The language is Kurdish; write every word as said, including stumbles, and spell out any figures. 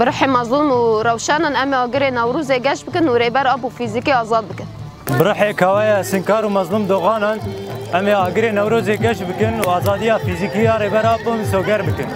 Bi ruhê Mezlûm û Rewşenan em ê agirê Newrozê geş bikin û Rêber Apo fîzîkî azad bikin. Bi ruhê Kawaya Sinkar û Mezlûm Doxanan em ê agirê Newrozê geş bikin û azadiya fîzîkî ya Rêber Apo misoger bikin.